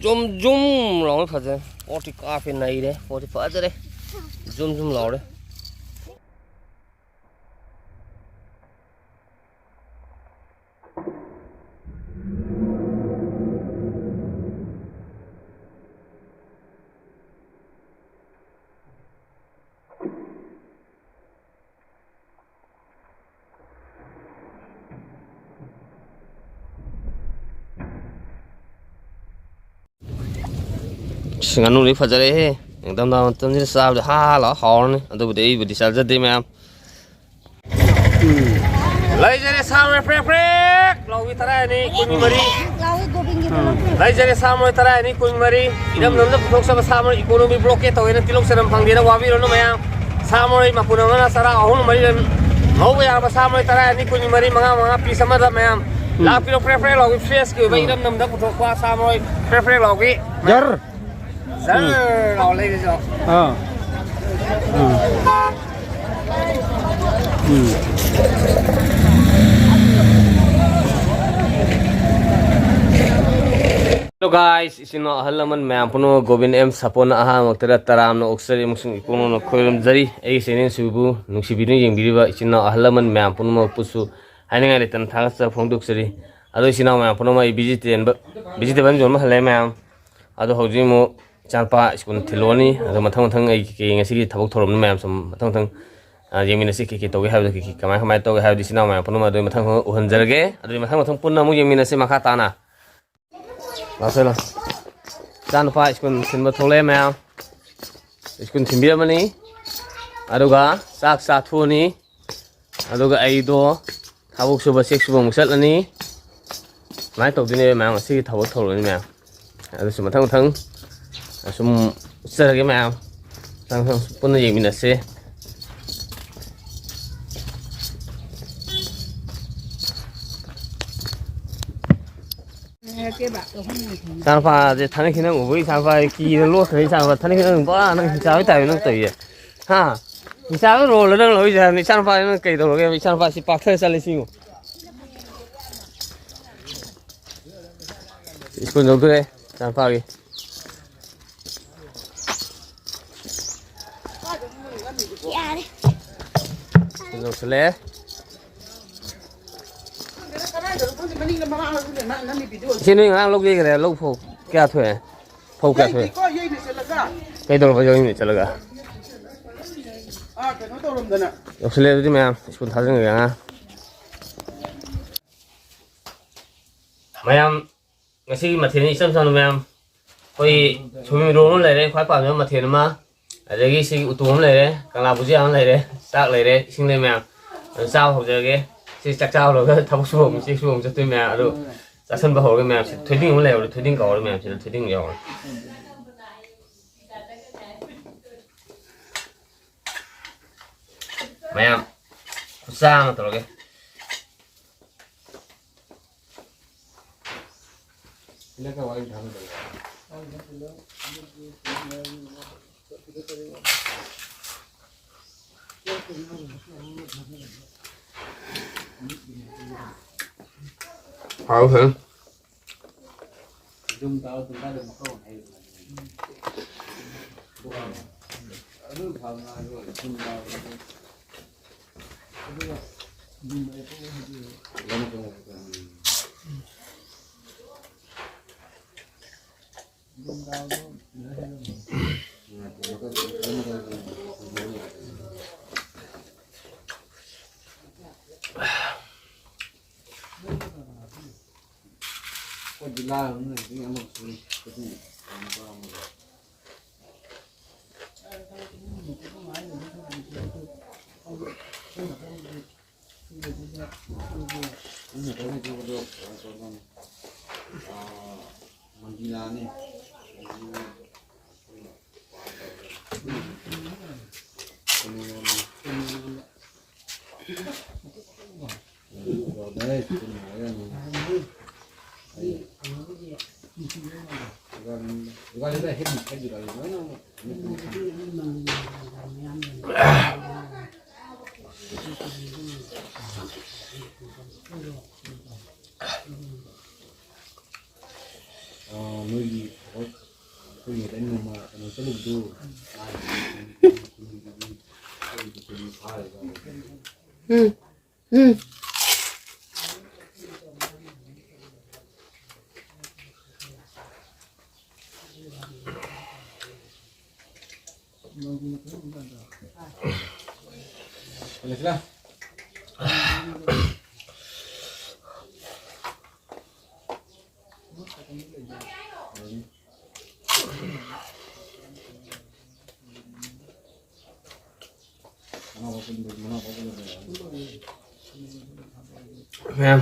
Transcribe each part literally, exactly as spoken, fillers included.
ꯖꯨꯝ ꯖꯨꯝ ꯂꯥꯎꯔꯦ ꯐꯖꯔꯦ꯫ ꯄꯣꯠꯇꯤ ꯀꯥꯞꯄꯦ ꯅꯩꯔꯦ꯫ ꯄꯣꯠꯇꯤ ꯐꯖꯔꯦ꯫ ꯖꯨꯝ ꯖꯨꯝ ꯂꯥꯎꯔꯦ꯫ ꯑꯁ, ꯉꯥꯅꯨꯗꯤ ꯐꯖꯔꯦꯍꯦ꯫ ꯅꯤꯡꯊꯝꯊꯥ ꯃꯇꯝꯁꯤꯗ ꯆꯥꯕꯗꯤ ꯍꯥ ꯍꯥ ꯂꯥꯎ ꯍꯥꯎꯔꯅꯤ꯫ ꯑꯗꯨꯕꯨꯗꯤ ꯑꯩꯕꯨꯗꯤ ꯆꯥꯖꯗꯦ ꯃꯌꯥꯝ꯫ ꯎꯝ꯫ ꯂꯩꯖꯔꯦ ꯁꯥ ꯃꯔꯣꯏ ꯄ꯭ꯔꯦꯛ ꯄ꯭ꯔꯦꯛ ꯂꯥꯎꯕꯤ ꯇꯔꯥ ꯑꯅꯤ ꯀꯨꯟ ꯃꯔꯤ꯫ ꯂꯥꯎꯋꯦ ꯒꯣꯕꯤꯟꯒꯤ ꯎꯝ꯫ ꯄꯣꯂꯛꯄ꯭ꯔꯣ? ꯂꯩꯖꯔꯦ ꯁꯥ ꯃꯔꯣꯏ ꯇꯔꯥ ꯑꯅꯤ ꯀꯨꯟ ꯃꯔꯤ꯫ ꯏꯔꯝ ꯅꯝꯗ ꯄꯨꯊꯣꯛꯆꯕ ꯁꯥ ꯃꯔꯣꯏ economy blockade ꯇꯧꯋꯦꯅ ꯇꯤꯜꯍꯧ ꯆꯅꯝ ꯐꯪꯗꯦꯅ ꯋꯥꯕꯤꯔꯨꯅꯨ ꯃꯌꯥꯝ꯫ ꯁꯥ ꯃꯔꯣꯏ ꯃꯄꯨꯟ ꯑꯃꯅ ꯆꯔꯥ ꯑꯍꯨꯝ ꯃꯔꯤ ꯉꯧꯕ ꯌꯥꯔꯕ ꯁꯥ ꯃꯔꯣꯏ ꯇꯔꯥ ꯑꯅꯤ ꯀꯨꯟ ꯃꯔꯤ ꯃꯉꯥ ꯃꯉꯥ piece ꯑꯃꯗ ꯃꯌꯥꯝ꯫ ꯎꯝ꯫ ꯂꯥꯛꯄꯤꯔꯣ ꯄ꯭ꯔꯦꯛ ꯄ꯭ꯔꯦꯛ ꯂꯥꯎꯕꯤ fresh ꯀꯤ ꯑꯣꯏꯕ ꯎꯝ꯫ ꯏꯔꯝ ꯅꯝꯗ ꯄꯨꯊꯣꯛꯄ ꯁꯥ ꯃꯔꯣꯏ ꯄ꯭ꯔꯦꯛ ꯄ꯭ꯔꯦꯛ ꯂꯥꯎꯕꯤ꯫ ꯖꯔ꯫ ꯖꯔ ꯎꯝ꯫ ꯂꯥꯎ ꯂꯩꯔꯤꯁꯦ꯫ ꯑꯥ꯫ ꯎꯝ꯫ ꯎꯝ꯫ Hello guys, ꯏꯆꯤꯟ ꯏꯅꯥꯎ ꯑꯍꯜ ꯂꯃꯟ ꯃꯌꯥꯝ ꯄꯨꯝꯅꯃꯛ ꯒꯣꯕꯤꯟ ꯑꯦꯝ ꯁꯥꯄꯣꯟꯅ ꯑꯍꯥꯟꯕꯃꯛꯇꯗ ꯇꯔꯥꯝꯅ ꯑꯣꯛꯆꯔꯤ ꯑꯃꯁꯨꯡ ꯏꯀꯣꯟꯅꯅ ꯈꯣꯏꯔꯝꯖꯔꯤ꯫ ꯑꯩꯒꯤ channel ꯁꯤꯕꯨ ꯅꯨꯡꯁꯤꯕꯤꯗꯨꯅ ꯌꯦꯡꯕꯤꯔꯤꯕ ꯏꯆꯤꯟ ꯏꯅꯥꯎ ꯑꯍꯜ ꯂꯃꯟ ꯃꯌꯥꯝ ꯄꯨꯝꯅꯃꯛꯄꯨꯁꯨ ꯍꯥꯏꯅꯤꯡꯉꯥꯏ ꯂꯩꯇꯅ ꯊꯥꯒꯠꯆꯕ ꯐꯣꯡꯗꯣꯛꯆꯔꯤ꯫ ꯑꯗꯣ ꯏꯆꯤꯟ ꯏꯅꯥꯎ ꯃꯌꯥꯝ ꯄꯨꯝꯅꯃꯛ ꯑꯩ vegetable, vegetable ꯌꯣꯟꯕ ꯍꯜꯂꯦ ꯃꯌꯥꯝ꯫ ꯑꯗꯣ ꯍꯧꯖꯤꯛ ꯑꯃꯨꯛ ꯏꯆꯥꯅꯨꯄꯥ ꯁ꯭ꯀꯨꯜ ꯊꯤꯜꯂꯨꯔꯅꯤ꯫ ꯑꯗꯣ ꯃꯊꯪ ꯃꯊꯪ ꯑꯩ ꯀꯩꯀꯩ ꯉꯁꯤꯒꯤ ꯊꯕꯛ ꯊꯧꯔꯝꯅ ꯃꯌꯥꯝ ꯁꯨꯝ ꯃꯊꯪ ꯃꯊꯪ, ꯑ, ꯌꯦꯡꯃꯤꯟꯅꯁꯤ꯫ ꯀꯩꯀꯩ ꯇꯧꯒꯦ ꯍꯥꯏꯕꯗꯣ, ꯀꯩꯀꯩ ꯀꯃꯥꯏ ꯀꯃꯥꯏꯅ ꯇꯧꯒꯦ ꯍꯥꯏꯕꯗꯤ ꯏꯆꯤꯟ ꯏꯅꯥꯎ ꯃꯌꯥꯝ ꯄꯨꯝꯅꯃꯛ ꯑꯗꯨ ꯃꯊꯪ ꯃꯊꯪ ꯎꯍꯟꯖꯔꯒꯦ꯫ ꯑꯗꯨꯗꯤ ꯃꯊꯪ ꯃꯊꯪ ꯄꯨꯟꯅ ꯑꯃꯨꯛ ꯌꯦꯡꯃꯤꯟꯅꯁꯤ ꯃꯈꯥ ꯇꯥꯅ꯫ ꯂꯥꯛꯁꯦ ꯂꯥꯛ꯫ ꯏꯆꯥꯅꯨꯄꯥ ꯁ꯭ꯀꯨꯜ ꯊꯤꯟꯕ ꯊꯣꯛꯂꯛꯑꯦ ꯃꯌꯥꯝ꯫ ꯁ꯭ꯀꯨꯜ ꯊꯤꯟꯕꯤꯔꯝꯃꯅꯤ꯫ ꯑꯗꯨꯒ ꯆꯥꯛ ꯆꯥꯊꯣꯛꯑꯅꯤ꯫ ꯑꯗꯨꯒ ꯑꯩꯗꯣ ꯊꯕꯛ ꯁꯨꯕ, ꯆꯦꯛ ꯁꯨꯕ ꯑꯃꯨꯛ ꯆꯠꯂꯅꯤ꯫ ꯁꯨꯃꯥꯏꯅ ꯇꯧꯗꯣꯏꯅꯦꯕ ꯃꯌꯥꯝ, ꯉꯁꯤꯒꯤ ꯊꯕꯛ ꯊꯧꯔꯝꯅꯤ ꯃꯌꯥꯝ꯫ ꯑꯗꯨꯁꯨ ꯃꯊꯪ ꯃꯊꯪ ꯑꯁꯨꯝ ꯎꯠꯆꯔꯒꯦ ꯃꯌꯥꯝ꯫ ꯃꯊꯪ ꯃꯊꯪ ꯄꯨꯟꯅ ꯌꯦꯡꯃꯤꯟꯅꯁꯦ꯫ ꯏꯆꯥꯅꯨꯄꯥꯁꯦ ꯊꯥꯅꯈꯤ ꯅꯪ ꯎꯕꯒꯤ ꯏꯆꯥꯅꯨꯄꯥꯁꯦ ꯀꯤꯗꯅ ꯂꯣꯠꯈ꯭ꯔꯦ꯫ ꯏꯆꯥꯅꯨꯄꯥ ꯊꯥꯅꯈꯤ ꯅꯪ ꯕꯥ ꯅꯪ ꯍꯤꯡꯆꯥꯕꯒꯤ ꯇꯥꯏꯞ ꯅꯪ ꯇꯧꯔꯤꯁꯦ꯫ ꯍꯥ? ꯏꯆꯥꯗꯣ ꯔꯣꯜꯂ ꯅꯪ ꯂꯧꯔꯤꯁꯦ ꯍꯥꯏꯕꯅꯤ꯫ ꯏꯆꯥꯅꯨꯄꯥꯁꯦ ꯅꯪ ꯀꯩ ꯇꯧꯔꯒꯦ? ꯏꯆꯥꯅꯨꯄꯥꯁꯤ ꯄꯥꯛꯊꯔ ꯆꯠꯂꯤꯁꯤ ꯌꯦꯡꯉꯨ꯫ ꯁ꯭ꯀꯨꯜ ꯌꯧꯗꯣꯔꯦ꯫ ꯆꯥꯝꯐꯥꯒꯤ꯫ ꯌꯥꯔꯦ꯫ ꯂꯧꯁꯤꯜꯂꯛꯑꯦ꯫ ꯏꯆꯦ, ꯅꯣꯏ ꯉꯔꯥꯡ ꯂꯧ ꯌꯩꯈ꯭ꯔꯦ, ꯂꯧ ꯐꯧ ꯀꯌꯥ ꯊꯣꯛꯑꯦ? ꯐꯧ ꯀꯌꯥ ꯊꯣꯛꯑꯦ? ꯌꯩꯗꯦꯀꯣ, ꯌꯩꯅ ꯆꯠꯂꯒ꯫ ꯀꯩꯗꯧꯔꯕ ꯌꯩꯅ ꯆꯠꯂꯒ? ꯑꯥ, ꯀꯩꯅꯣ ꯇꯧꯔꯝꯗꯅ꯫ ꯌꯧꯁꯤꯜꯂꯦ ꯑꯗꯨꯗꯤ ꯃꯌꯥꯝ, ꯁ꯭ꯀꯨꯜ ꯊꯥꯖꯤꯟꯈ꯭ꯔꯦ ꯑꯉꯥꯡ꯫ ꯃꯌꯥꯝ, ꯉꯁꯤꯒꯤ ꯃꯊꯦꯜꯅꯤ ꯏꯆꯝ ꯆꯝꯅ ꯃꯌꯥꯝ꯫ ꯑꯩꯈꯣꯏ ꯁꯣꯏꯕꯨꯝ ꯏꯔꯣꯟꯕ ꯑꯃ ꯂꯩꯔꯦ, ꯈ꯭ꯋꯥꯏ ꯄꯥꯝꯖꯕ ꯃꯊꯦꯜ ꯑꯃ꯫ ꯑꯗꯒꯤ ꯁꯤꯒꯤ ꯎꯇꯣꯡ ꯑꯃ ꯂꯩꯔꯦ, ꯀꯪꯂꯥ ꯕꯨꯖꯤꯌꯥ ꯑꯃ ꯂꯩꯔꯦ, ꯆꯥꯛ ꯂꯩꯔꯦ, ꯏꯁꯤꯡ ꯂꯩ ꯃꯌꯥꯝ꯫ ꯑꯗꯨ ꯆꯥꯕ ꯍꯧꯖꯔꯒꯦ꯫ ꯁꯤ ꯆꯥꯛ ꯆꯥ ꯍꯧꯔꯒ ꯊꯕꯛ ꯁꯨꯕ ꯑꯃꯨꯛ, ꯆꯦꯛ ꯁꯨꯕ ꯑꯃꯨꯛ ꯆꯠꯇꯣꯏ ꯃꯌꯥꯝ꯫ ꯑꯗꯨ ꯆꯥꯁꯟꯕ ꯍꯧꯔꯒꯦ ꯃꯌꯥꯝꯁꯦ꯫ ꯊꯣꯏꯗꯤꯡ ꯑꯃ ꯂꯩꯍꯧꯔꯦ, ꯊꯣꯏꯗꯤꯡ ꯀꯥꯎꯔꯦ ꯃꯌꯥꯝꯁꯤꯗ, ꯊꯣꯏꯗꯤꯡ ꯌꯥꯎꯔꯦ꯫ ꯃꯌꯥꯝ, ꯈꯨꯠꯁꯥ ꯑꯃ ꯇꯧꯔꯒꯦ꯫ ꯍꯥꯎ ꯍꯦ꯫ ꯎꯝ꯫ ꯎꯝ꯫ ꯃꯌꯥꯝ꯫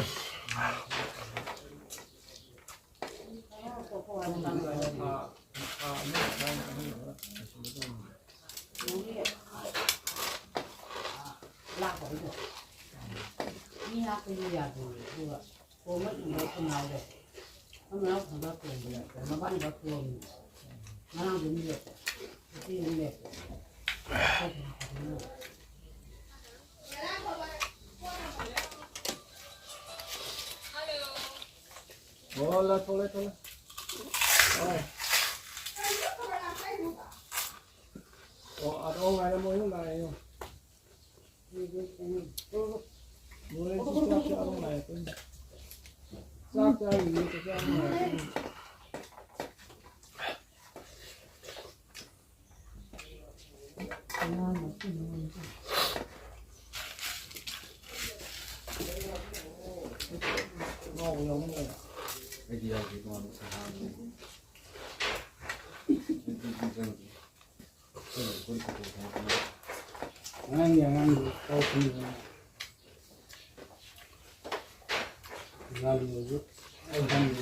ꯃꯤ ꯍꯥꯞꯄꯁꯨ ꯌꯥꯗꯦ꯫ ꯑꯗꯨꯒ ꯊꯣꯡꯕ ꯊꯣꯡꯕ ꯈꯨꯟꯅꯥꯎꯗꯣ ꯑꯃꯅ ꯈꯔ ꯊꯣꯡꯕꯗ ꯃꯕꯥꯅꯤꯈꯛ ꯊꯣꯡꯉꯤ꯫ ꯉꯔꯥꯡꯗꯤ ꯃꯤ ꯂꯩꯇꯦ꯫ ꯉꯁꯤ ꯃꯤ ꯂꯩꯇꯦ꯫ ꯑꯣ, ꯂꯥꯛꯊꯣꯛꯂꯦ, ꯊꯣꯛꯂꯦ꯫ ꯑꯣ꯫ ꯑꯣ, ꯑꯗꯣ ꯉꯥꯏꯔꯝꯃꯣ, ꯉꯥꯏꯔꯝꯃꯣ꯫ ꯃꯣꯏꯁꯨ ꯆꯥꯛ ꯆꯥꯕ ꯉꯥꯏꯔꯛꯀꯅꯤ꯫ ꯆꯥꯛ ꯆꯥꯔꯤꯉꯩꯗ ꯆꯥꯛ ꯆꯥꯕ ꯉꯥꯏꯔꯛꯀꯅꯤ꯫ ꯑꯉꯥꯡꯒꯤ ꯑꯉꯥꯡꯗꯨ ꯀꯧꯕꯅꯤ꯫ ꯉꯥꯡꯗꯨꯁꯨ ꯑꯩ ꯈꯪꯗꯦ꯫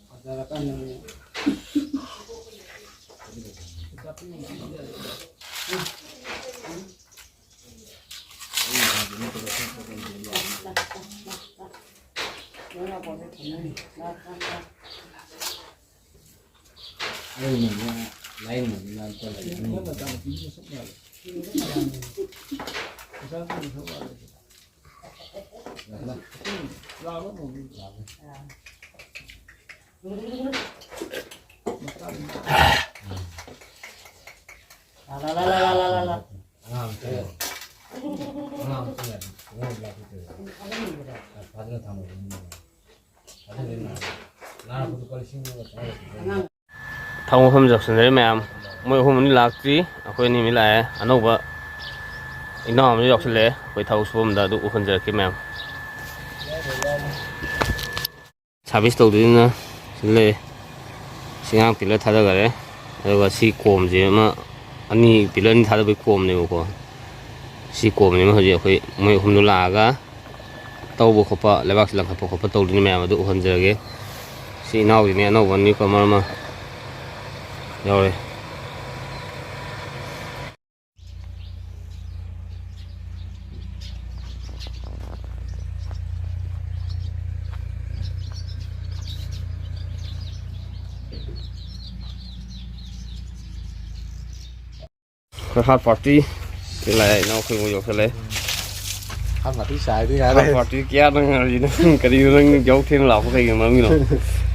ꯐꯖꯔꯀꯥꯟꯗꯅꯦ꯫ ꯑꯩꯅꯅꯦ, ꯂꯥꯏꯌꯦꯡꯕꯗꯨꯅ ꯑꯝꯇ ꯂꯩꯔꯝꯃꯤ꯫ ꯅꯪ ꯅꯆꯥꯅꯨꯄꯤꯗꯨꯁꯨ ꯃꯥꯜꯂꯦ꯫ ꯅꯆꯥꯅꯨꯄꯤꯗꯨꯁꯨ ꯃꯥꯜꯂꯦ꯫ ꯂꯥꯛꯑꯕ? ꯂꯥꯛꯑꯕ? ꯊꯕꯛ ꯃꯐꯝ ꯌꯧꯁꯤꯟꯅꯔꯦ ꯃꯌꯥꯝ꯫ ꯃꯣꯏ ꯑꯍꯨꯝ ꯑꯅꯤ ꯂꯥꯛꯇ꯭ꯔꯤ, ꯑꯩꯈꯣꯏ ꯑꯅꯤ ꯑꯃ ꯂꯥꯛꯑꯦ꯫ ꯑꯅꯧꯕ ꯏꯅꯥꯎ ꯑꯃ ꯌꯥꯎꯁꯜꯂꯛꯑꯦ ꯑꯩꯈꯣꯏ ꯊꯕꯛ ꯁꯨꯐꯝꯗ, ꯑꯗꯨ ꯎꯍꯟꯖꯔꯛꯀꯦ ꯃꯌꯥꯝ꯫ ꯁꯥꯔꯚꯤꯁ ꯇꯧꯗꯣꯏꯅ ꯁꯤ ꯂꯩ꯫ ꯁꯤ ꯉꯔꯥꯡ ꯄꯤꯂꯔ ꯊꯥꯗꯈꯔꯦ꯫ ꯑꯗꯨꯒ ꯁꯤ ꯀꯣꯝꯁꯦ ꯑꯃ ꯑꯅꯤ, ꯄꯤꯂꯔ ꯑꯅꯤ ꯊꯥꯗꯕꯒꯤ ꯀꯣꯝꯅꯦꯕꯀꯣ꯫ ꯁꯤ ꯀꯣꯝꯅꯦꯕ ꯍꯧꯖꯤꯛ ꯑꯩꯈꯣꯏ ꯃꯣꯏ ꯑꯍꯨꯝꯗꯣ ꯂꯥꯛꯑꯒ ꯇꯧꯕ ꯈꯣꯠꯄ, ꯂꯩꯕꯥꯛꯁꯤ ꯂꯪꯈꯠꯄ ꯈꯣꯠꯄ ꯇꯧꯗꯣꯏꯅꯤ ꯃꯌꯥꯝ, ꯑꯗꯨ ꯎꯍꯟꯖꯔꯒꯦ꯫ ꯁꯤ ꯏꯅꯥꯎꯁꯤꯅꯦ, ꯑꯅꯧꯕ ꯅ꯭ꯌꯨ ꯀꯃꯔ ꯑꯃ ꯌꯥꯎꯔꯦ꯫ ꯑꯩꯈꯣꯏ ꯍꯥꯔꯠ ꯄꯥꯔꯇꯤ ꯁꯤ ꯂꯥꯛꯑꯦ, ꯏꯅꯥꯎ ꯑꯩꯈꯣꯏ ꯃꯣꯏ ꯌꯧꯁꯜꯂꯛꯑꯦ꯫ ꯍꯥꯔꯠ ꯄꯥꯔꯇꯤ ꯆꯥꯏꯗꯤ ꯌꯥꯔꯦ꯫ ꯍꯥꯔꯠ ꯄꯥꯔꯇꯤ ꯀꯌꯥ ꯅꯪ ꯉꯥꯏꯔꯤꯅꯣ? ꯀꯔꯤꯅꯣ ꯅꯪ ꯌꯥꯎ ꯊꯦꯡꯅ ꯂꯥꯛꯄ ꯀꯩꯒꯤ ꯃꯔꯝꯒꯤꯅꯣ?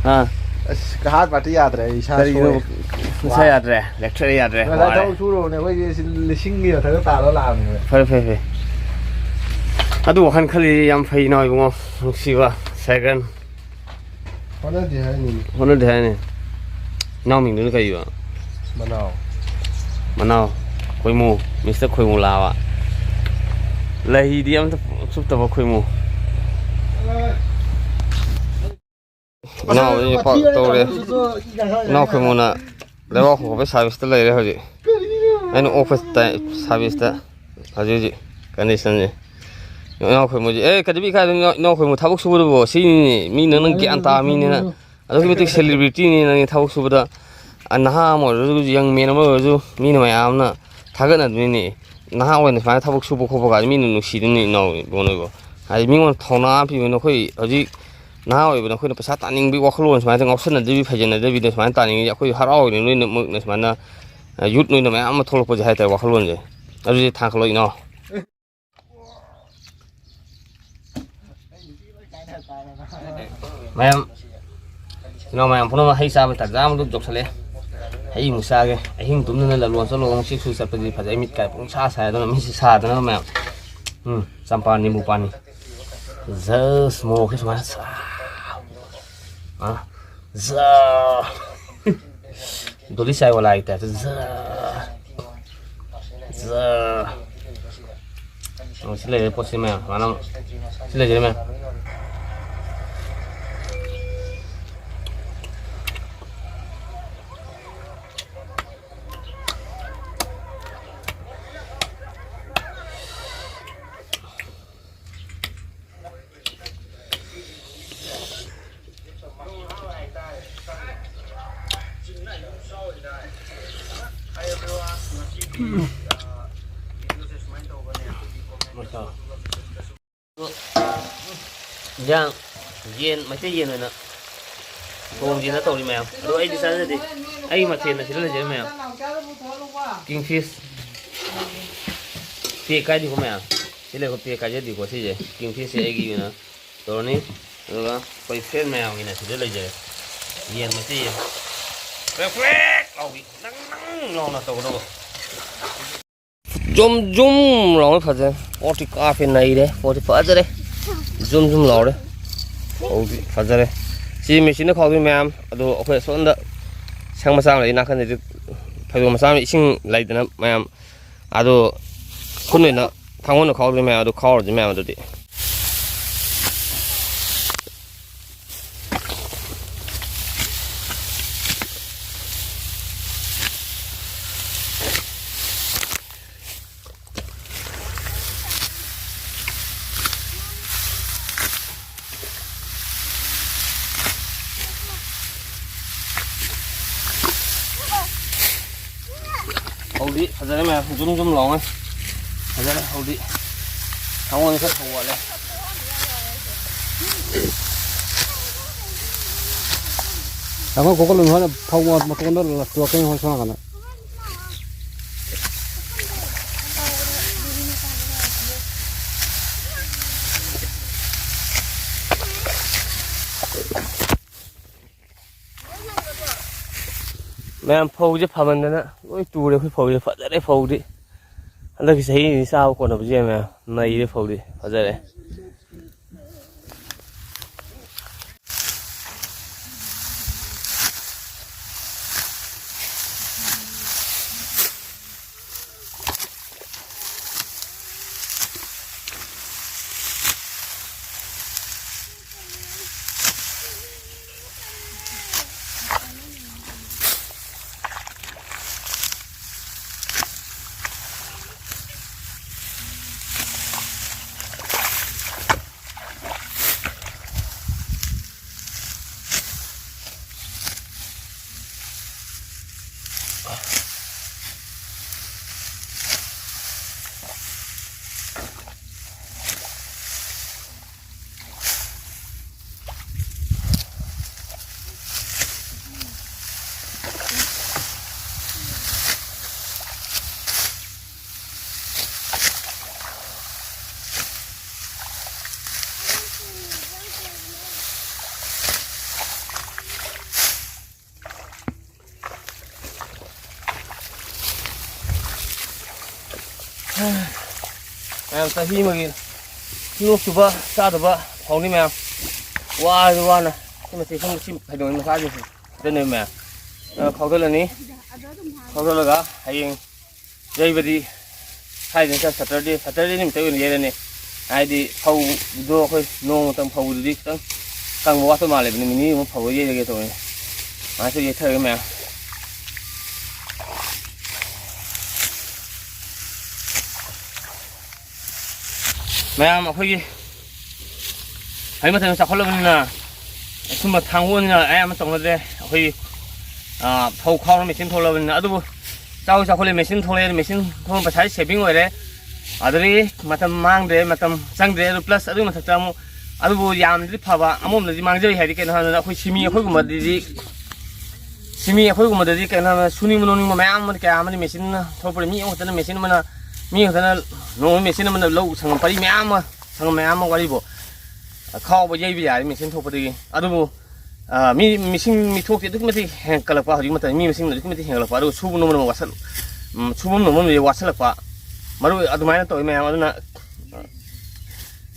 ꯍꯥ? ꯑꯁ, ꯍꯥꯔꯠ ꯄꯥꯔꯇꯤ ꯌꯥꯗ꯭ꯔꯦ, ꯑꯩ ꯏꯁꯥ ꯀꯔꯤꯒꯤꯅꯣ? ꯁꯣꯛꯑꯦ꯫ ꯏꯁꯥ ꯌꯥꯗ꯭ꯔꯦ, ꯂꯦꯛꯊꯔ ꯌꯥꯗ꯭ꯔꯦ, ꯉꯁꯥꯏ ꯋꯥꯔꯦ꯫ ꯊꯕꯛ ꯁꯨꯔꯨꯕꯅꯦ, ꯑꯩꯈꯣꯏꯁꯦ ꯁꯤ ꯂꯤꯁꯤꯡꯒꯤ ꯃꯊꯛꯇ ꯇꯥꯔ ꯂꯥꯛꯑꯕꯅꯦ꯫ ꯐꯔꯦ, ꯐꯔꯦ, ꯐꯔꯦ꯫ ꯑꯗꯨ ꯋꯥꯈꯜ ꯈꯜꯂꯤꯁꯦ ꯌꯥꯝ ꯐꯩ, ꯏꯅꯥꯎ ꯏꯕꯨꯡꯉꯣ, ꯅꯨꯡꯁꯤꯕ ꯁꯥꯏꯒꯟ꯫ ꯍꯣꯠꯅꯗꯦ ꯍꯥꯏꯅꯤ꯫ ꯍꯣꯠꯅꯗꯦ ꯍꯥꯏꯅꯤ꯫ ꯏꯅꯥꯎ ꯃꯤꯡꯗꯨꯅ ꯀꯩꯕ? ꯃꯅꯥꯎ꯫ ꯃꯅꯥꯎ꯫ ꯈꯣꯏꯃꯨ꯫ ꯃꯤꯁꯇꯔ ꯈꯣꯏꯃꯨ ꯂꯥꯕ꯫ ꯂꯩꯗꯤ ꯑꯝꯇ ꯆꯨꯞꯇꯕ ꯈꯣꯏꯃꯨ꯫ ꯏꯅꯥꯎ ꯑꯩ ꯄꯥꯛ ꯇꯧꯔꯦ꯫ ꯏꯅꯥꯎ ꯈꯣꯏꯃꯨꯅ ꯂꯩꯕꯥꯛ ꯍꯣꯡꯕꯒꯤ ꯁꯥꯔꯚꯤꯁꯇ ꯂꯩꯔꯦ ꯍꯧꯖꯤꯛ꯫ ꯑꯩꯅ ꯑꯣꯛꯄ ꯇꯥꯏ ꯁꯥꯔꯚꯤꯁꯇ꯫ ꯍꯧꯖꯤꯛ ꯍꯧꯖꯤꯛ ꯀꯟꯗꯤꯁꯟꯁꯦ꯫ ꯏꯅꯥꯎ ꯈꯣꯏꯃꯨꯁꯦ, ꯑꯦ, ꯀꯩꯗꯧꯕꯤ ꯀꯥꯏꯗꯅꯣ ꯏꯅꯥꯎ ꯈꯣꯏꯃꯨ ꯊꯕꯛ ꯁꯨꯕꯗꯨꯕꯣ? ꯁꯤꯅꯤꯅꯦ꯫ ꯃꯤ ꯅꯪꯅ ꯒ꯭ꯌꯥꯟ ꯇꯥꯕ ꯃꯤꯅꯤꯅ꯫ ꯑꯗꯨꯛꯀꯤ ꯃꯇꯤꯛ ꯁꯦꯂꯤꯕ꯭ꯔꯤꯇꯤꯅꯤ ꯅꯪꯒꯤ ꯊꯕꯛ ꯁꯨꯕꯗ꯫ ꯑ, ꯅꯍꯥ ꯑꯃ ꯑꯣꯏꯔꯁꯨ, ꯌꯪ ꯃꯦꯟ ꯑꯃ ꯑꯣꯏꯔꯁꯨ, ꯃꯤꯅ ꯃꯌꯥꯝꯅ ꯊꯥꯒꯠꯅꯗꯣꯏꯅꯤ꯫ ꯅꯍꯥ ꯑꯣꯏꯅ ꯁꯨꯃꯥꯏꯅ ꯊꯕꯛ ꯁꯨꯕ ꯈꯣꯠꯄ ꯀꯥꯟꯗ ꯃꯤꯅ ꯅꯨꯡꯁꯤꯗꯣꯏꯅꯤ, ꯏꯅꯥꯎ ꯏꯕꯨꯡꯉꯣ꯫ ꯍꯥꯏꯗꯤ ꯃꯤꯉꯣꯟꯗ ꯊꯧꯅꯥ ꯄꯤꯕ ꯅꯈꯣꯏ ꯍꯧꯖꯤꯛ ꯅꯍꯥ ꯑꯣꯏꯕ ꯅꯈꯣꯏꯅ ꯄꯩꯁꯥ ꯇꯥꯅꯤꯡꯕꯒꯤ ꯋꯥꯈꯜꯂꯣꯟ ꯁꯨꯃꯥꯏꯅ ꯉꯥꯎꯁꯟꯅꯗꯕꯤ, ꯐꯩꯖꯟꯅꯗꯕꯤꯗ ꯁꯨꯃꯥꯏꯅ ꯇꯥꯅꯤꯡꯉꯤꯁꯦ ꯑꯩꯈꯣꯏ ꯍꯔꯥꯎꯔꯤꯅꯤ꯫ ꯅꯣꯏꯅ ꯃꯣꯏꯅ ꯁꯨꯃꯥꯏꯅ, ꯑ, ꯌꯨꯠ ꯅꯣꯏꯅ ꯃꯌꯥꯝ ꯑꯃ ꯊꯣꯛꯂꯛꯄꯁꯦ ꯍꯥꯏꯇꯥꯔꯦ, ꯋꯥꯈꯜꯂꯣꯟꯁꯦ꯫ ꯑꯗꯨꯗꯤ ꯊꯥꯡꯒꯠꯂꯣ ꯏꯅꯥꯎ꯫ ꯃꯌꯥꯝ ꯏꯅꯥꯎ ꯃꯌꯥꯝ ꯄꯨꯝꯅꯃꯛ ꯍꯩ ꯆꯥꯕ ꯇꯥꯟꯖꯥ ꯑꯃꯗꯨ ꯌꯧꯁꯜꯂꯛꯑꯦ꯫ ꯍꯩ ꯑꯃꯨꯛ ꯆꯥꯒꯦ꯫ ꯑꯍꯤꯡ ꯇꯨꯝꯗꯅ ꯂꯂꯣꯟ ꯆꯠꯂꯨꯔꯒ ꯑꯃꯨꯛ ꯆꯦꯛ ꯁꯨ ꯆꯠꯄꯗꯤ ꯐꯖꯩ꯫ ꯃꯤꯠ ꯀꯥꯏ ꯄꯨꯡꯁꯥ ꯁꯥꯗꯅ, ꯃꯤꯠꯁꯤ ꯁꯥꯗꯅꯕ ꯃꯌꯥꯝ꯫ ꯎꯝ, ꯆꯝꯄ꯭ꯔꯥ ꯅꯤꯝꯕꯨ ꯄꯥꯅꯤ꯫ ꯖꯁ ꯃꯣꯔꯣꯛꯁꯦ ꯁꯨꯃꯥꯏꯅ ꯁꯥ-, ꯑ, ꯖ-, ꯗꯣꯂꯤ ꯆꯥꯏ ꯋꯥꯂꯥꯒꯤ ꯇꯥꯏꯞꯇ ꯖ-, ꯖ-, ꯑꯣ, ꯁꯤ ꯂꯩꯔꯦ ꯄꯣꯠꯁꯤ ꯃꯌꯥꯝ꯫ ꯁꯨꯃꯥꯏꯅ ꯑꯃꯨꯛ ꯁꯤ ꯂꯩꯖꯔꯦ ꯃꯌꯥꯝ꯫ ꯏꯟꯖꯥꯡ ꯌꯦꯟ, ꯃꯩꯇꯩ ꯌꯦꯟ ꯑꯣꯏꯅ ꯊꯣꯡꯁꯤꯅ ꯇꯧꯔꯤ ꯃꯌꯥꯝ꯫ ꯑꯗꯣ ꯑꯩꯗꯤ ꯆꯥꯖꯗꯦ꯫ ꯑꯩ ꯃꯊꯦꯜꯅ ꯁꯤꯗ ꯂꯩꯖꯔꯦ ꯃꯌꯥꯝ꯫ King fees. ꯄꯦꯛ ꯀꯥꯏꯗꯦꯀꯣ ꯃꯌꯥꯝ꯫ ꯁꯤ ꯂꯩꯀꯣ, ꯄꯦꯛ ꯀꯥꯏꯖꯗꯦꯀꯣ ꯁꯤꯁꯦ꯫ ꯀꯤꯡ ꯐꯤꯁꯁꯦ ꯑꯩꯒꯤ ꯑꯣꯏꯅ ꯇꯧꯔꯅꯤ꯫ ꯑꯗꯨꯒ ꯑꯩꯈꯣꯏ ꯐ꯭ꯔꯦꯟ ꯃꯌꯥꯝꯒꯤꯅ ꯁꯤꯗ ꯂꯩꯖꯔꯦ꯫ ꯌꯦꯟ ꯃꯩꯇꯩ ꯌꯦꯟ꯫ ꯄ꯭ꯔꯦꯛ ꯄ꯭ꯔꯦꯛ ꯂꯥꯎꯕꯤ꯫ ꯅꯪ ꯅꯪ ꯂꯥꯎꯅ ꯇꯧꯒꯗꯧꯕ꯫ ꯖꯨꯝ ꯖꯨꯝ ꯂꯥꯎꯅ ꯐꯖꯔꯦ꯫ ꯄꯣꯠꯇꯤ ꯀꯥꯞꯄꯦ ꯅꯩꯔꯦ꯫ ꯄꯣꯠꯇꯤ ꯐꯖꯔꯦ꯫ ꯖꯨꯝ ꯖꯨꯝ ꯂꯥꯎꯔꯦ꯫ ꯍꯧꯗꯤ ꯐꯖꯔꯦ꯫ ꯁꯤ ꯃꯦꯆꯤꯟꯅ ꯈꯥꯎꯗꯣꯏ ꯃꯌꯥꯝ꯫ ꯑꯗꯣ ꯑꯩꯈꯣꯏ ꯑꯁꯣꯝꯗ ꯁꯪ ꯃꯆꯥ ꯑꯃ ꯂꯩ ꯅꯥꯀꯟꯗꯗꯤ ꯐꯩꯗꯣꯝ ꯃꯆꯥ ꯑꯃ ꯏꯁꯤꯡ ꯂꯩꯗꯅ ꯃꯌꯥꯝ꯫ ꯑꯗꯣ ꯈꯨꯠꯅ ꯊꯥꯡꯒꯣꯜꯅ ꯈꯥꯎꯗꯣꯏ ꯃꯌꯥꯝ ꯑꯗꯨ ꯈꯥꯎꯔꯁꯤ ꯃꯌꯥꯝ ꯑꯗꯨꯗꯤ꯫ ꯍꯧꯗꯤ ꯐꯖꯔꯦ ꯃꯌꯥꯝ, ꯖꯨꯝ ꯖꯨꯝ ꯂꯥꯎꯉꯩ ꯐꯖꯔꯦ ꯍꯧꯗꯤ꯫ ꯊꯥꯡꯒꯣꯜ ꯈꯔ ꯊꯧ ꯋꯥꯠꯂꯦ꯫ ꯊꯥꯡꯒꯣꯜ ꯀꯣꯛꯀꯠꯂꯨꯅꯨ ꯍꯥꯏꯅ ꯐꯧ ꯃꯇꯣꯟꯗ ꯂꯪꯊꯣꯛꯀꯅꯤ ꯍꯣꯏ ꯁꯣꯝ ꯅꯥꯀꯟꯗ꯫ ꯃꯌꯥꯝ ꯐꯧꯁꯦ ꯐꯃꯟꯗꯅ ꯂꯣꯏ ꯇꯨꯔꯦ꯫ ꯑꯩꯈꯣꯏ ꯐꯧꯁꯦ ꯐꯖꯔꯦ꯫ ꯐꯧꯗꯤ ꯍꯟꯗꯛꯀꯤ ꯆꯍꯤꯗꯤ ꯆꯥꯕ ꯀꯣꯟꯅꯕꯁꯦ ꯃꯌꯥꯝ ꯅꯩꯔꯦ꯫ ꯐꯧꯗꯤ ꯐꯖꯔꯦ꯫ ꯃꯌꯥꯝ ꯆꯍꯤ ꯑꯃꯒꯤ ꯂꯣꯛ ꯆꯨꯕ ꯆꯥꯗꯕ ꯐꯧꯅꯤ ꯃꯌꯥꯝ꯫ ꯋꯥꯔꯁꯨ ꯋꯥꯅ ꯁꯤ ꯃꯇꯦꯛ ꯁꯨꯝ ꯁꯤ ꯐꯩꯗꯣꯝ ꯃꯆꯥꯁꯤꯡꯁꯤ ꯈꯛꯇꯅꯦꯕ ꯃꯌꯥꯝ꯫ ꯑ, ꯈꯥꯎꯗꯠꯂꯅꯤ꯫ ꯈꯥꯎꯗꯠꯂꯒ ꯍꯌꯦꯡ ꯌꯩꯕꯗꯤ ꯍꯥꯏꯗꯅ ꯁꯥꯇꯔꯗꯦ, ꯁꯥꯇꯔꯗꯦ ꯅꯨꯃꯤꯠꯇ ꯑꯣꯏꯅ ꯌꯩꯔꯅꯤ꯫ ꯍꯥꯏꯗꯤ ꯐꯧꯗꯣ ꯑꯩꯈꯣꯏ ꯅꯣꯡꯃꯇꯪ ꯐꯧꯕꯗꯨꯗꯤ ꯈꯤꯇꯪ ꯀꯪꯕ ꯋꯥꯠꯄ ꯃꯥꯜꯂꯦꯕ꯫ ꯅꯨꯃꯤꯠ ꯅꯤꯅꯤꯃꯨꯛ ꯐꯧꯔ ꯌꯩꯔꯒꯦ ꯇꯧꯕꯅꯤ꯫ ꯉꯥꯏꯍꯥꯛꯇ ꯌꯩꯊꯔꯒꯦ ꯃꯌꯥꯝ꯫ ꯃꯌꯥꯝ ꯑꯩꯈꯣꯏꯒꯤ ꯍꯧꯖꯤꯛ ꯃꯇꯝꯗ ꯆꯥꯎꯈꯠꯂꯕꯅꯤꯅ ꯑꯁꯨꯝꯕ ꯊꯥꯡꯒꯣꯜꯅ ꯑꯌꯥꯝꯕ ꯇꯧꯅꯗ꯭ꯔꯦ꯫ ꯑꯩꯈꯣꯏꯒꯤ, ꯑꯥ, ꯐꯧ ꯈꯥꯎꯅ ꯃꯦꯆꯤꯟ ꯊꯣꯛꯂꯕꯅꯤꯅ꯫ ꯑꯗꯨꯕꯨ ꯆꯥꯎ ꯆꯥꯎꯈꯠꯂꯦ, ꯃꯦꯆꯤꯟ ꯊꯣꯛꯂꯛꯑꯦ, ꯃꯦꯆꯤꯟ ꯊꯣꯛꯂꯛꯄ ꯄꯩꯁꯥꯁꯤ ꯁꯦꯚꯤꯡ ꯑꯣꯏꯔꯦ꯫ ꯑꯗꯨꯗꯒꯤ ꯃꯇꯝ ꯃꯥꯡꯗ꯭ꯔꯦ, ꯃꯇꯝ ꯆꯪꯗ꯭ꯔꯦ꯫ ꯑꯗꯨ ꯄ꯭ꯂꯁ ꯑꯗꯨꯒꯤ ꯃꯊꯛꯇ ꯑꯃꯨꯛ ꯑꯗꯨꯕꯨ ꯌꯥꯝꯅꯗꯤ ꯐꯕ ꯑꯃꯔꯣꯝꯗꯗꯤ ꯃꯥꯡꯖꯩ ꯍꯥꯏꯗꯤ ꯀꯩꯅꯣ ꯍꯥꯏꯕꯗ ꯑꯩꯈꯣꯏ ꯁꯤꯃꯤ ꯑꯩꯈꯣꯏꯒꯨꯝꯕꯗꯗꯤ ꯁꯤꯃꯤ ꯑꯩꯈꯣꯏꯒꯨꯝꯕꯗꯗꯤ ꯀꯩꯅꯣ ꯍꯥꯏꯕꯗ ꯁꯨꯅꯤꯡꯕ ꯅꯣꯝꯅꯤꯡꯕ ꯃꯌꯥꯝ ꯑꯃ ꯀꯌꯥ ꯑꯃꯅ ꯃꯦꯆꯤꯟ ꯊꯣꯛꯄꯗ ꯃꯤ ꯑꯃꯈꯛꯇꯅ ꯃꯦꯆꯤꯟ ꯑꯃꯅ ꯃꯤ ꯈꯛꯇꯅ ꯅꯣꯡꯃ ꯃꯦꯆꯤꯟ ꯑꯃꯅ ꯂꯧ ꯁꯪꯒꯝ ꯄꯔꯤ ꯃꯌꯥꯝ ꯑꯃ ꯁꯪꯒꯝ ꯃꯌꯥꯝ ꯑꯃ ꯋꯥꯔꯤꯕꯣ ꯈꯥꯎꯕ ꯌꯩꯕ ꯌꯥꯔꯦ ꯃꯦꯆꯤꯟ ꯊꯣꯛꯄꯗꯒꯤ꯫ ꯑꯗꯨꯕꯨ ꯑ, ꯃꯤ ꯃꯤꯁꯤꯡ ꯃꯤꯊꯣꯛꯇꯤ ꯑꯗꯨꯛꯀꯤ ꯃꯇꯤꯛ ꯍꯦꯟꯒꯠꯂꯛꯄ, ꯍꯧꯖꯤꯛ ꯃꯇꯝꯗ ꯃꯤ ꯃꯁꯤꯡ ꯑꯗꯨꯛꯀꯤ ꯃꯇꯤꯛ ꯍꯦꯟꯒꯠꯂꯛꯄ, ꯑꯗꯨꯒ ꯁꯨꯕ ꯅꯣꯝꯕꯅ ꯋꯥꯁꯜ-, ꯎꯝ, ꯁꯨꯕ ꯅꯣꯝꯕꯅ ꯋꯥꯁꯜꯂꯛꯄ, ꯃꯔꯨ ꯑꯗꯨꯃꯥꯏꯅ ꯇꯧꯋꯤ ꯃꯌꯥꯝ꯫ ꯑꯗꯨꯅ, ꯑ,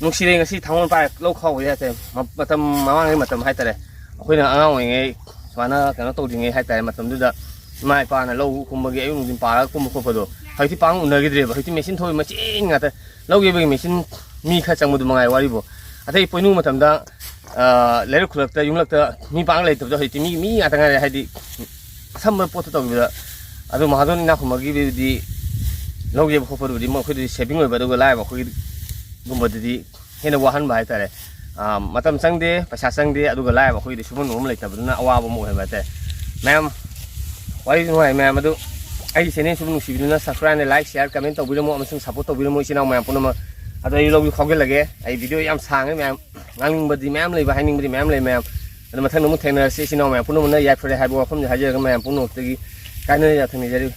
ꯅꯨꯡꯁꯤꯔꯦ ꯉꯁꯤ ꯊꯥꯡꯒꯣꯜ ꯄꯥꯏꯔ ꯂꯧ ꯈꯥꯎꯕꯗꯤ ꯍꯥꯏꯇꯥꯔꯦ꯫ ꯃ-, ꯃꯇꯝ ꯃꯃꯥꯡꯒꯤ ꯃꯇꯝ ꯍꯥꯏꯇꯥꯔꯦ, ꯑꯩꯈꯣꯏꯅ ꯑꯉꯥꯡ ꯑꯣꯏꯔꯤꯉꯩ ꯁꯨꯃꯥꯏꯅ ꯀꯩꯅꯣ ꯇꯧꯗ꯭ꯔꯤꯉꯩ ꯍꯥꯏꯇꯥꯔꯦ, ꯃꯇꯝꯗꯨꯗ ꯏꯃꯥ ꯏꯄꯥꯅ ꯂꯧ ꯀꯨꯝꯕꯒꯤ ꯑꯌꯨꯛ ꯅꯨꯡꯊꯤꯟ ꯄꯥꯔꯒ ꯀꯨꯝꯕ ꯈꯣꯠꯄꯗꯣ ꯍꯧꯖꯤꯛꯇꯤ ꯄꯥꯛ ꯎꯅꯈꯤꯗ꯭ꯔꯦꯕ꯫ ꯍꯧꯖꯤꯛꯇꯤ ꯃꯦꯆꯤꯟ ꯊꯣꯛꯏ, ꯃꯦꯆꯤꯟ ꯉꯥꯛꯇ꯫ ꯂꯧ ꯌꯩꯕꯒꯤ ꯃꯦꯆꯤꯟ ꯃꯤ ꯈꯔ ꯆꯪꯕꯗꯨ ꯃꯉꯥꯏ ꯋꯥꯔꯤꯕꯨ꯫ ꯑꯇꯩ ꯄꯣꯏꯅꯨ ꯃꯇꯝꯗ, ꯑ, ꯂꯩꯔꯛ ꯈꯨꯜꯂꯛꯇ, ꯌꯨꯝꯂꯛꯇ ꯃꯤ ꯄꯥꯛ ꯂꯩꯇꯕꯗꯣ ꯍꯧꯖꯤꯛꯇꯤ ꯃꯤ, ꯃꯤ ꯉꯥꯛꯇ ꯉꯥꯏꯔꯦ꯫ ꯍꯥꯏꯗꯤ ꯑꯁꯝꯕ ꯄꯣꯠꯇꯣ ꯇꯧꯈꯤꯕꯗ꯫ ꯑꯗꯨ ꯃꯍꯥꯖꯣꯟ ꯏꯅꯥꯛ ꯈꯨꯟꯕꯒꯤꯗꯤ ꯂꯧ ꯌꯩꯕ ꯈꯣꯠꯄꯗꯨꯕꯨꯗꯤ ꯃꯈꯣꯏꯗꯗꯤ ꯁꯦꯚꯤꯡ ꯑꯣꯏꯕ, ꯑꯗꯨꯒ ꯂꯥꯏꯔꯕ ꯑꯩꯈꯣꯏꯒꯨꯝꯕꯗꯗꯤ ꯍꯦꯟꯅ ꯋꯥꯍꯟꯕ ꯍꯥꯏꯇꯥꯔꯦ꯫ ꯑ, ꯃꯇꯝ ꯆꯪꯗꯦ, ꯄꯩꯁꯥ ꯆꯪꯗꯦ, ꯑꯗꯨꯒ ꯂꯥꯏꯔꯕ ꯑꯩꯈꯣꯏꯒꯤꯗꯤ ꯁꯨꯐꯝ ꯅꯣꯝꯐꯝ ꯂꯩꯇꯕꯗꯨꯅ ꯑꯋꯥꯕ ꯑꯃ ꯑꯣꯏꯍꯟꯕ ꯍꯥꯏꯇꯥꯔꯦ꯫ ꯃꯌꯥꯝ, ꯋꯥꯔꯤ ꯅꯨꯡꯉꯥꯏ ꯃꯌꯥꯝ꯫ ꯑꯗꯨ ꯑꯩꯒꯤ ꯆꯦꯅꯦꯜ ꯁꯨꯝ ꯅꯨꯡꯁꯤꯕꯤꯗꯨꯅ subscribe, like, share, comment ꯇꯧꯕꯤꯔꯝꯃꯣ ꯑꯃꯁꯨꯡ support ꯇꯧꯕꯤꯔꯝꯃꯣ ꯏꯆꯤꯟ ꯏꯅꯥꯎ ꯃꯌꯥꯝ ꯄꯨꯝꯅꯃꯛ꯫ ꯑꯗꯣ ꯑꯩ ꯂꯧꯗꯤ ꯈꯥꯎꯖꯤꯜꯂꯒꯦ꯫ ꯑꯩ video ꯌꯥꯝ ꯁꯥꯡꯉꯦ ꯃꯌꯥꯝ, ꯉꯥꯡꯅꯤꯡꯕꯗꯤ ꯃꯌꯥꯝ ꯂꯩꯕ, ꯍꯥꯏꯅꯤꯡꯕꯗꯤ ꯃꯌꯥꯝ ꯂꯩ ꯃꯌꯥꯝ꯫ ꯑꯗꯣ ꯃꯊꯪꯗ ꯑꯃꯨꯛ ꯊꯦꯡꯅꯔꯁꯤ ꯏꯆꯤꯟ ꯏꯅꯥꯎ ꯃꯌꯥꯝ ꯄꯨꯝꯅꯃꯛꯅ꯫ ꯌꯥꯏꯐꯔꯦ ꯍꯥꯏꯕ ꯋꯥꯐꯝꯁꯦ ꯍꯥꯏꯖꯔꯒ ꯃꯌꯥꯝ ꯄꯨꯝꯅꯃꯛꯇꯒꯤ ꯀꯥꯏꯅ ꯌꯥꯊꯪ ꯅꯤꯖꯔꯤ꯫